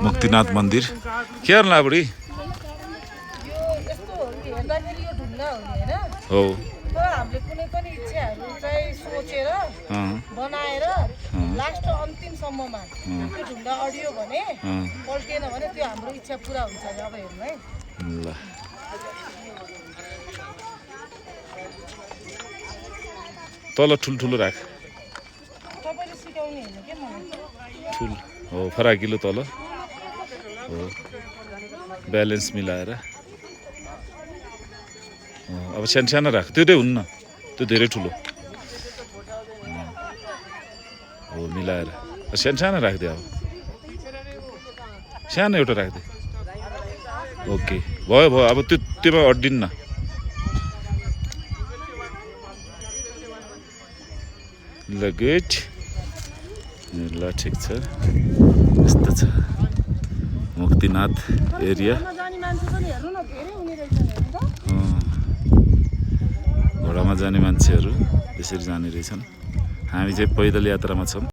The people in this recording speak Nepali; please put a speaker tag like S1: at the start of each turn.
S1: मुक्तिनाथ मन्दिर के गर्नु बुढी हो
S2: हामीले कुनै पनि इच्छाहरू चाहिँ सोचेर बनाएर लास्ट अन्तिमसम्ममा त्यो ढुङ्गा अडियो भने पल्टिएन भने त्यो हाम्रो इच्छा पुरा हुन्छ अब हेर्नु है
S1: ल तल ठुल्ठुलो राख
S2: तपाईँले सिकाउने होइन के मलाई
S1: ठुल हो फराकिलो तल हो ब्यालेन्स मिलाएर अब सानो सानो राख त्यो चाहिँ हुन्न त्यो धेरै ठुलो हो मिलाएर सानो सानो राखिदियो अब सानो एउटा राखिदियो ओके भयो भयो अब त्योमा अड्डिन्न ल गुड ल ठिक छ यस्तो छ मुक्तिनाथ एरिया घोडामा जाने मान्छेहरू यसरी जाने रहेछन् हामी चाहिँ पैदल यात्रामा छौँ